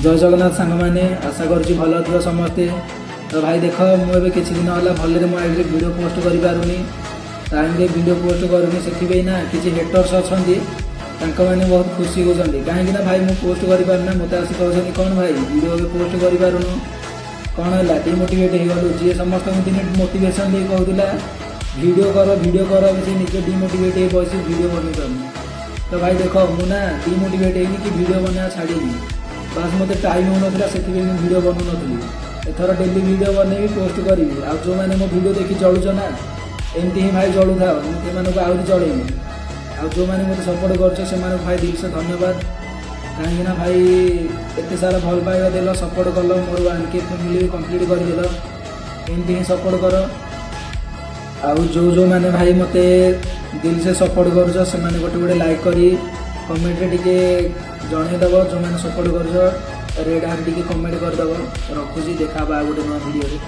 ଜୟ ଜଗନ୍ନାଥ ସାଙ୍ଗମାନେ, ଆଶା କରୁଛି ଭଲ ଥିବ ସମସ୍ତେ। ତ ଭାଇ ଦେଖ, ମୁଁ ଏବେ କିଛି ଦିନ ହେଲା ଭଲରେ ମୋ ଆଇଡ଼ିରେ ଭିଡ଼ିଓ ପୋଷ୍ଟ କରିପାରୁନି, ଟାଇମ୍ରେ ଭିଡ଼ିଓ ପୋଷ୍ଟ କରୁନି। ସେଥିପାଇଁ ନା କିଛି ହେଟର୍ସ ଅଛନ୍ତି, ତାଙ୍କମାନେ ବହୁତ ଖୁସି ହେଉଛନ୍ତି। କାହିଁକି ନା ଭାଇ, ମୁଁ ପୋଷ୍ଟ କରିପାରୁନି ନା, ମୋତେ ଆସି କହୁଛନ୍ତି, "କ'ଣ ଭାଇ, ଭିଡ଼ିଓ ଏବେ ପୋଷ୍ଟ କରିପାରୁନୁ, କ'ଣ ହେଲା, ଡିମୋଟିଭେଟ୍ ହେଇଗଲୁ?" ଯିଏ ସମସ୍ତଙ୍କୁ ଦିନେ ମୋଟିଭେସନ୍ ଦେଇ କହୁଥିଲା ଭିଡ଼ିଓ କର, ଭିଡ଼ିଓ କର, ସେ ନିଜେ ଡିମୋଟିଭେଟ୍ ହେଇ ବସି ଭିଡ଼ିଓ ବନେଇ ପାରୁନି। ତ ଭାଇ ଦେଖ, ମୁଁ ନା ଡିମୋଟିଭେଟ୍ ହେଇନି କି ଭିଡ଼ିଓ ବନେଇବା ଛାଡ଼ିନି। ବାସ୍ ମୋତେ ଟାଇମ୍ ହେଉନଥିଲା, ସେଥିପାଇଁ ମୁଁ ଭିଡ଼ିଓ ବନଉନଥିଲି। ଏଥର ଡେଲି ଭିଡ଼ିଓ ବନେଇବି, ପୋଷ୍ଟ କରିବି। ଆଉ ଯେଉଁମାନେ ମୋ ଭିଡ଼ିଓ ଦେଖି ଜଳୁଛ ନା, ଏମିତି ହିଁ ଭାଇ ଜଳୁଥାଅ, ମୁଁ ସେମାନଙ୍କୁ ଆହୁରି ଜଳେଇବି। ଆଉ ଯେଉଁମାନେ ମୋତେ ସପୋର୍ଟ କରୁଛ, ସେମାନଙ୍କୁ ଭାଇ ଦିଲସେ ଧନ୍ୟବାଦ। କାହିଁକିନା ଭାଇ, ଏତେ ସାରା ଭଲ ପାଇବା ଦେଲ, ସପୋର୍ଟ କଲ, ମୋର 1K family complete କରିଦେଲ। ଏମିତି ହିଁ ସପୋର୍ଟ କର। ଆଉ ଯେଉଁ ଯେଉଁମାନେ ଭାଇ ମୋତେ ଦିଲସେ ସପୋର୍ଟ କରୁଛ, ସେମାନେ ଗୋଟେ ଗୋଟେ ଲାଇକ୍ କରି କମେଣ୍ଟରେ ଟିକେ ଜଣେଇଦେବ। ଯେଉଁମାନେ ସପୋର୍ଟ କରୁଛ, ରେଡ୍ ହାର୍ଟ ଟିକେ କମେଣ୍ଟ କରିଦେବ। ରଖୁଛି, ଦେଖା ହେବା ଆଉ ଗୋଟେ ନୂଆ ଭିଡ଼ିଓରେ।